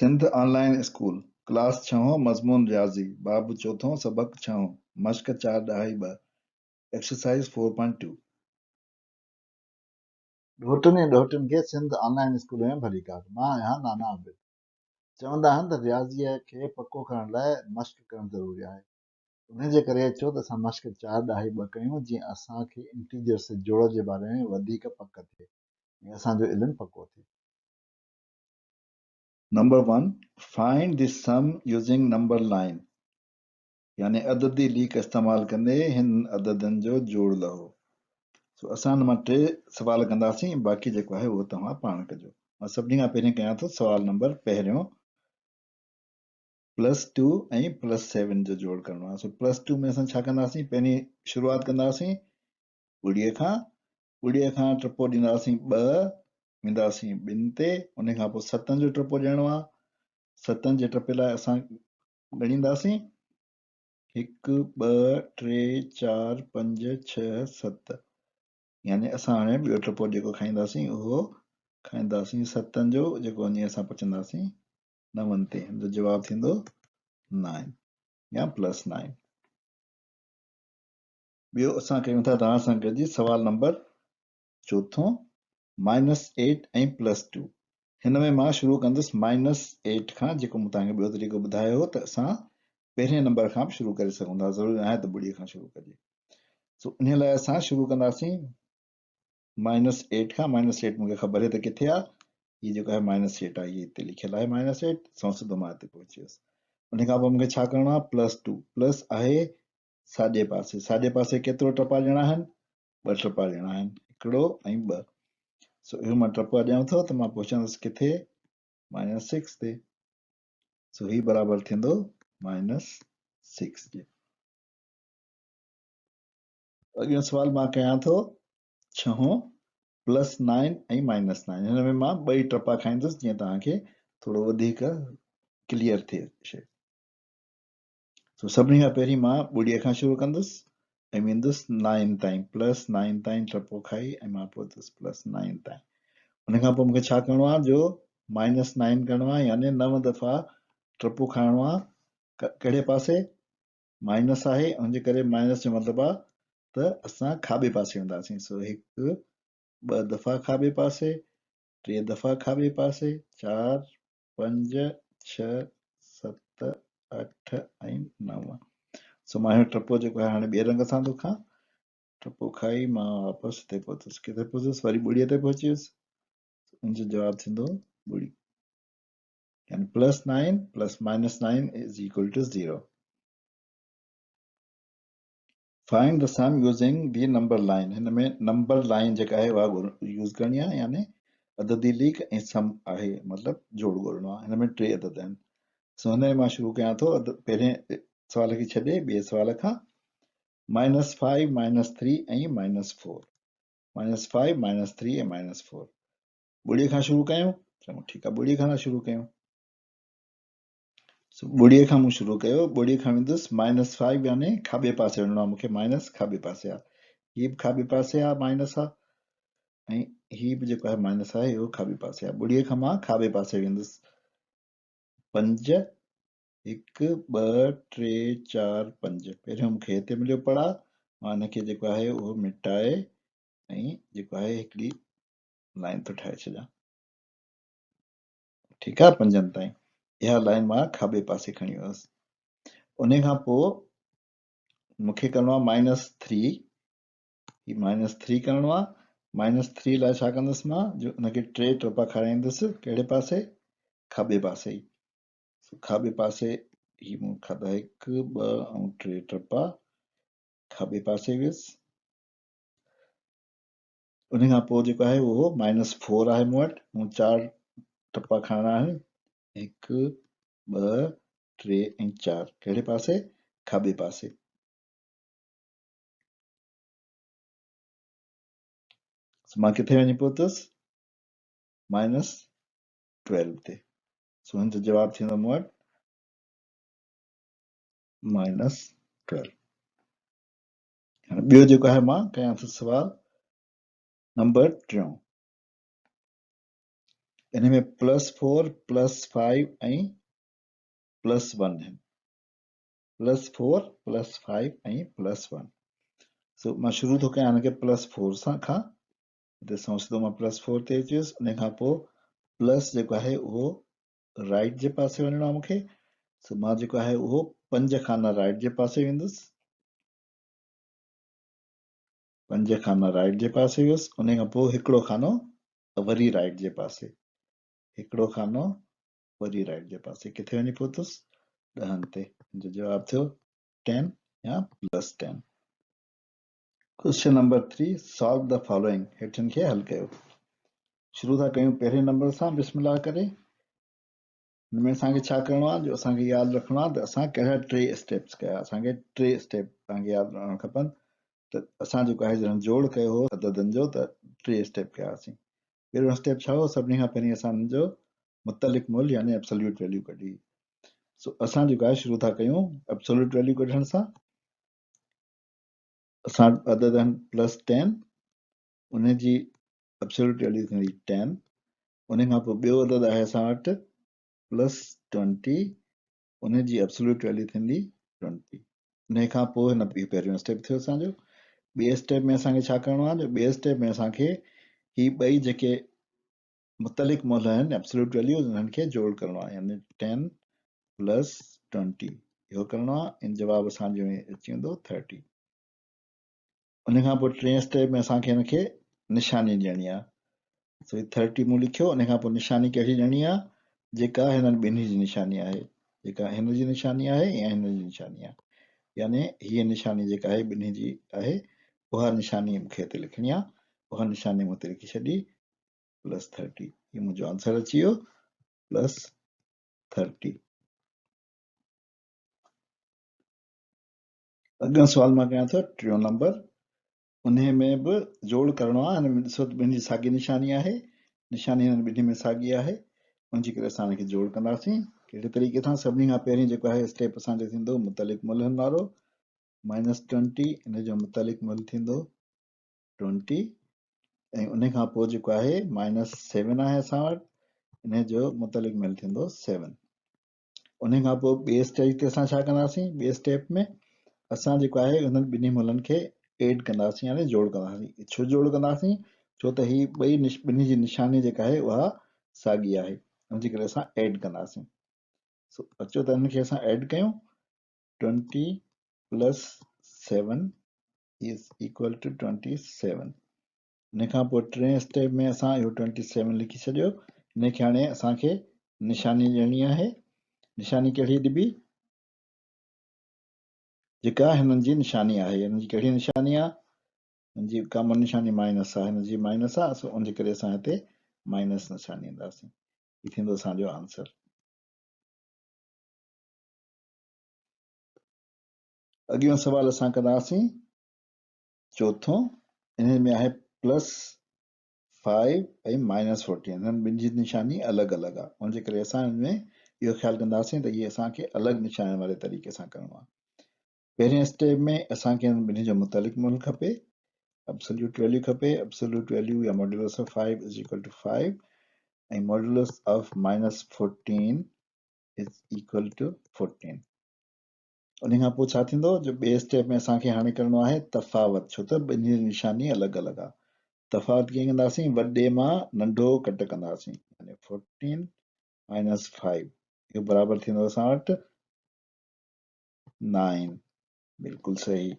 سنڌ آن line school, class ڇهون، مضمون رياضي، باب چوٿون، سبق ڇهون، مشق چار ڏهائي ٻه، Exercise 4.2. ڏوهٽن ۽ ڏوهٽين کي سنڌ آن لائين اسڪول ۾ ڀليڪار. مان آهيان نانا عابد. چوندا آهن ته رياضيء کي پڪو ڪرڻ لاء مشق ڪرڻ ضروري آهي. انهيء جي ڪري اچو ته اسان مشق چار ڏهائي ٻه ڪيون جيئن اسان کي انٽيجرس جي جوڙ جي باري ۾ وڌيڪ پڪ ٿئي ۽ اسان جو علم پڪو ٿئي. Number one, Find the sum using number line يعني عددي ليڪ استعمال ڪندي هن عددن جو جوڙ لهو. سو اسان هن مان ٽي سوال ڪنداسين باقي جيڪو آهي اهو توهان پاڻ ڪجو. مان سڀني کان پهرين ڪيان ٿو سوال نمبر پهريون پلس ٽو ۽ پلس سيون جو جوڙ ڪرڻو آهي. سو پلس ٽو ۾ اسان ڇا ڪنداسين پهرين شروعات ڪنداسين ٻڙيء کان، ٻڙيء کان ٽپو ڏينداسين ٻه، وينداسين ٻن تي، ان کان پوء ستن جو ٽپو ڏيڻو آهي، ستن جي ٽپي لاء اسان ڳڻينداسين هڪ، ٻه، ٽي، چار، پنج، ڇهه، ست، يعني اسان هاڻي ٻيو ٽپو جيڪو کائينداسين اهو کائينداسين ستن جو، جيڪو وڃي اسان پچنداسين نون تي، هن جو جواب ٿيندو نائن يا پلس نائن. ٻيو اسان ڪيون ٿا توهان سان گڏجي سوال نمبر چوٿون مائنس ايٽ ۽ پلس ٽو. هن ۾ مان شروع ڪندس مائنس ايٽ کان جيڪو مون توهان کي ٻيو طريقو ٻڌايو هو ته اسان پهرين نمبر کان به شروع ڪري سگهون ٿا ضروري ناهي ته ٻڙي کان شروع ڪجي. سو انهي لاء اسان شروع ڪنداسين مائنس ايٽ کان. مائنس ايٽ مون کي خبر آهي ته ڪٿي آهي، هي جيڪو آهي مائنس ايٽ آهي، هي هتي لکيل آهي مائنس ايٽ، سو سڌو مان هتي پهچي ويس. ان کان پوء مون کي ڇا ڪرڻو آهي پلس ٽو، پلس آهي ساڄي پاسي، ساڄي پاسي ڪيترو ٽپا ڏيڻا آهن؟ ٻه ٽپا ڏيڻا آهن، هڪڙو ۽ ٻه. سو اهو مان ٽپا ڏيان ٿو ته مان پهچندس ڪٿي؟ مائنس سڪس تي. سو هي برابر ٿيندو مائنس سڪس جي. اڳيون سوال مان ڪيان ٿو ڇهون پلس نائن ۽ مائنس نائن. هن ۾ مان ٻئي ٽپا کائيندس جيئن توهان کي ٿورو وڌيڪ ڪليئر ٿئي شيء. سو سڀني کان پهرين مان ٻڙيء کان شروع ڪندس ۽ ويندس نائن تائين، پلس نائن تائين ٽپو کائي ۽ مان پهتس پلس نائن تائين. ان کان پوء مون کي ڇا ڪرڻو آهي جو مائنس نائن ڪرڻو آهي يعني نو دفعا ٽپو کائڻو آهي. ڪهڙي پاسي؟ مائنس آهي ان جي ڪري مائنس جو مطلب آهي ته اسان کاٻي پاسي وينداسين. سو هڪ ٻه دفعا کاٻي پاسي، ٽي دفعا کاٻي پاسي، چار، پنج، ڇهه، ست، اٺ ۽ نو. سو مان اهو ٽپو جيڪو آهي هاڻي ٻئي رنگ سان ٿو کان. ٽپو کائي مان واپس هتي پهتس. ڪٿي پهتس؟ وري ٻڙيء تي پهچي ويس. ان جو جواب ٿيندو ٻڙي. يعني plus nine plus minus nine is equal to zero. Find the sum using the number line. هن ۾ نمبر لائين جيڪا آهي اها يوز ڪرڻي آهي يعني عددي ليڪ ۽ سم آهي مطلب جوڙ ڳولڻو آهي. هن ۾ ٽي عدد آهن. سو هن ۾ مان شروع ڪيان ٿو پهرين سوال کي ڇڏي ٻئي سوال کان minus five minus three ۽ minus four. Minus five minus three ۽ minus four. ٻڙي کان شروع ڪيون. چڱو ٺيڪ آهي ٻڙي کان ٿا شروع ڪيون. سو ٻڙيء کان مون شروع ڪيو، ٻڙيء کان ويندس مائنس فائيو يعني کاٻي پاسي وڃڻو آهي مون کي، مائنس کاٻي پاسي آهي، هي به کاٻي پاسي آهي مائنس آهي ۽ هي به جيڪو آهي مائنس آهي اهو کاٻي پاسي آهي. ٻڙيء کان مان کاٻي پاسي ويندس پنج، هڪ، ٻه، ٽي، چار، پنج. پهريون مون کي هتي مليو پڙا، مان هن کي جيڪو آهي اهو مٽائي ۽ جيڪو آهي هڪڙي لائن ٿو ٺاهي ڇڏيان. ٺيڪ آ پنجن تائين اها لائن مان کاٻي پاسي کڻي ويس. ان کان پوء مون کي ڪرڻو آ مائنس ٿري، هي مائنس ٿري ڪرڻو آ. مائنس ٿري لاء ڇا ڪندس مان جو ان کي ٽي ٽپا کارائيندس ڪهڙي پاسي؟ کاٻي پاسي ئي. سو کاٻي پاسي هي مون کاڌا هڪ ٻه ۽ ٽي ٽپا کاٻي پاسي ويس. ان کان پوء جيڪو آهي اهو مائنس فور آهي مون وٽ، مون چار ٽپا کڻڻا آهن، هڪ، ٻه، ٽي ۽ چار، ڪهڙي پاسي؟ کاٻي پاسي. سو مان ڪٿي وڃي پهتس؟ مائنس ٽويلو تي. سو هن جو جواب ٿيندو مون وٽ مائنس ٽويلو. هاڻي ٻيو جيڪو آهي مان ڪيان ٿو سوال نمبر ٽيون. ان ۾ پلس 4 پلس 5 ۽ پلس 1 آهن. Plus 4 plus 5 ۽ plus 1. سو مان شروع ٿو ڪيان هن کي پلس 4 سان کان. هتي سنئون سڌو مان پلس 4 تي اچي ويس. ان کان پوء پلس جيڪو آهي اهو رائٽ جي پاسي وڃڻو آهي مون کي. سو مان جيڪو آهي اهو 5 خانا رائٽ جي پاسي ويندس. 5 خانا رائٽ جي پاسي ويس. ان کان پوء هڪڙو خانو وري رائٽ جي پاسي، هڪڙو خانو وري رائٽ جي پاسي ڪٿي وڃي پهتس؟ 10 تي. ان جو جواب ٿيو 10 يا plus 10. Question number 3، solve the following, هيٺين کي حل ڪيو. شروع ٿا ڪيون پهرين نمبر سان بسم الله ڪري. هن ۾ اسان کي ڇا ڪرڻو آهي جو اسان کي ياد رکڻو آهي ته اسان ڪهڙا ٽي اسٽيپس ڪيا. اسان کي ٽي اسٽيپ توهان کي ياد رکڻ کپن ته اسان جيڪو آهي جڏهن جوڙ ڪيو هو عددن جو ته ٽي اسٽيپ ڪياسين. پهريون اسٽيپ ڇا هو؟ سڀني کان پهرين اسان انهن جو متعلق ملهه يعني ابسوليوٽ ويليو ڪڍي. سو اسان جيڪو آهي شروع ٿا ڪيون ابسوليوٽ ويليو ڪڍڻ سان. اسان وٽ عدد آهن پلس 10، ان جي ابسوليوٽ ويليو ٿيندي 10. ان کان پوء ٻيو عدد آهي اسان وٽ پلس 20، ان جي ابسوليوٽ ويليو ٿيندي 20. ان کان پوء هن پهريون اسٽيپ ٿيو اسان جو. ٻئي اسٽيپ ۾ اسان کي ڇا ڪرڻو آهي جو ٻئي اسٽيپ ۾ اسان کي هي ٻئي جيڪي متعلق ملهه آهن ابسوليوٽ ويليو انهن کي جوڙ ڪرڻو آهي، يعني 10 پلس 20 اهو ڪرڻو آهي. ان جواب اسان جو اچي ويندو 30. ان کان پوء ٽئين اسٽيپ ۾ اسان کي هن کي نشاني ڏيڻي آهي. سو هي 30 مون لکيو. ان کان پوء نشاني ڪهڙي ڏيڻي آهي؟ جيڪا هنن ٻنهي جي نشاني آهي، جيڪا هن جي نشاني آهي يا هن جي نشاني آهي، يعني هيء نشاني جيڪا آهي ٻنهي جي آهي، اها نشاني مون کي هتي لکڻي آهي. اها نشاني مون هتي لکي ڇڏي پلس 30. هي منهنجو آنسر اچي ويو پلس 30. اڳيون سوال مان ڪيان ٿو ٽيون نمبر. انهي ۾ به جوڙ ڪرڻو آهي. هن ۾ ڏسو ته ٻنهي جي ساڳي نشاني آهي، نشاني هنن ٻنهي ۾ ساڳي آهي، ان جي ڪري اسان هن کي جوڙ ڪنداسين. ڪهڙي طريقي سان؟ سڀني کان پهرين جيڪو آهي اسٽيپ اسان جو ٿيندو متعلق ملهن وارو. مائنس 20 ان جو متعلق ملهه ٿيندو 20 ۽ ان کان پوء جيڪو آهي مائنس 7 آهي اسان وٽ، ان جو متعلق ملهه ٿيندو 7. ان کان پوء ٻئي اسٽيج تي اسان ڇا ڪنداسين؟ ٻئي اسٽيپ ۾ اسان جيڪو آهي انهن ٻنهي ملهن کي ايڊ ڪنداسين، يعني جوڙ ڪنداسين. ڇو جوڙ ڪنداسين؟ ڇو ته هي ٻئي ٻنهي جي نشاني جيڪا آهي اها ساڳي آهي، ان جي ڪري اسان ايڊ ڪنداسين. سو اچو ته انهن کي اسان ايڊ ڪيون. 20 پلس 7 is equal to 27. ان کان پوء ٽئين اسٽيپ ۾ اسان اهو 27 لکي ڇڏيو. ان کي هاڻي اسان کي نشاني ڏيڻي آهي. نشاني ڪهڙي ڏبي؟ جيڪا هنن جي نشاني آهي. هنن جي ڪهڙي نشاني آهي؟ هن جي ڪامن نشاني مائنس آهي، هن جي مائنس آهي، سو ان جي ڪري اسان هتي مائنس نشاني ڏينداسين. هي ٿيندو اسان جو آنسر. اڳيون سوال اسان ڪنداسين چوٿون. انهي ۾ آهي پلس 5 ۽ مائنس 14. هنن ٻن جي نشاني الڳ الڳ آهي، ان جي ڪري اسان هن ۾ اهو خيال ڪنداسين ته اهي اسان کي الڳ نشانين واري طريقي سان ڪرڻو آهي. پهرين اسٽيپ ۾ اسان کي هنن ٻنهي جو متعلق ملهه کپي، ابسوليوٽ ويليو کپي. ابسوليوٽ ويليو يا modulus of 5 is equal to 5 ۽ modulus of minus 14 is equal to 14. ان کان پوء ڇا ٿيندو جو ٻئي اسٽيپ ۾ اسان کي هاڻي ڪرڻو آهي تفاوت، ڇو ته ٻنهي جي نشاني الڳ الڳ آهي. تفاوت ڪيئن ڪنداسين؟ وڏي مان ننڍو ڪٽ ڪنداسين، يعني 14 مائنس 5 اهو برابر ٿيندو اسان وٽ 9. بلڪل صحيح.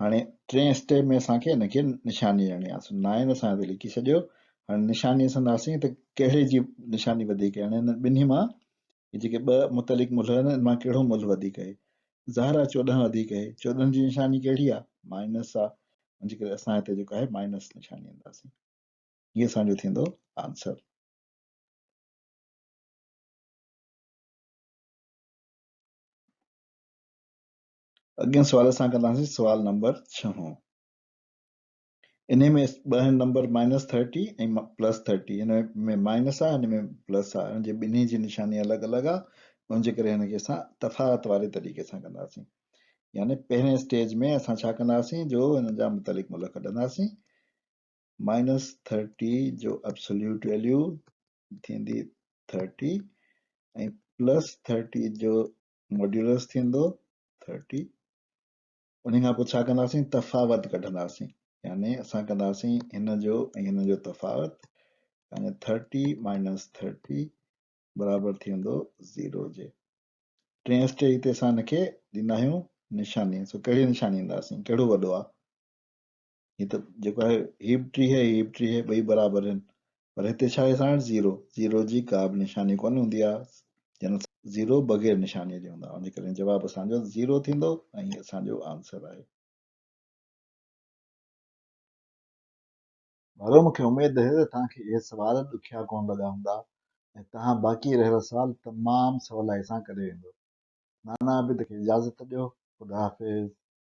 هاڻي ٽئين اسٽيپ ۾ اسان کي ان کي نشاني ڏيڻي آهي. سو 9 اسان هتي لکي ڇڏيو. هاڻي نشاني ڏسنداسين ته ڪهڙي جي نشاني وڌيڪ آهي. هاڻي هنن ٻنهي مان هي جيڪي ٻه متعلق ملهه آهن ان مان ڪهڙو ملهه وڌيڪ آهي؟ ظاهر آهي 14 وڌيڪ آهي. 14 جي نشاني ڪهڙي آهي؟ مائنس آهي. ان جي ڪري اسان هتي جيڪو آهي مائنس نشاني ڏينداسين. هي اسان جو ٿيندو آنسر. اڳئين سوال اسان ڪنداسين سوال نمبر ڇهون. انهي ۾ ٻه آهن نمبر مائنس 30 ۽ پلس 30. هن ۾ مائنس آهي، هن ۾ پلس آهي. هن جي ٻنهي جي نشاني الڳ الڳ آهي، ان جي ڪري هن کي اسان تفاوت واري طريقي سان ڪنداسين. يعني پهرين اسٽيج ۾ اسان ڇا ڪنداسين جو هن جا متعلق ملهه ڪڍنداسين. مائنس 30 جو ابسوليوٽ ويليو ٿيندي 30 ۽ پلس 30 جو ماڊيولس ٿيندو 30. انهي کان پوء ڇا ڪنداسين؟ تفاوت ڪڍنداسين، يعني اسان ڪنداسين هن جو ۽ هن جو تفاوت، يعني 30 مائنس 30 برابر ٿي ويندو 0 جي. ٽئين اسٽيج تي اسان هن کي ڏيندا آهيون نشاني. سو ڪهڙي نشاني ڏينداسين؟ ڪهڙو وڏو آهي؟ هي ته جيڪو آهي هي به 30 هي به 30 ٻئي برابر آهن، پر هتي ڇا آهي اسان وٽ 0. 0 جي ڪا به نشاني ڪونه هوندي آهي، يعني 0 بغير نشاني جي هوندا، ان جي ڪري جواب اسان جو 0 ٿيندو ۽ هي اسان جو آنسر آهي. ٻارو مون کي اميد آهي ته توهان کي اهي سوال ڏکيا ڪونه لڳا هوندا ۽ توهان باقي رهيل سوال تمام سولائي سان ڪري ويندو. نانا عابد کي اجازت ڏيو. خدا حافظ.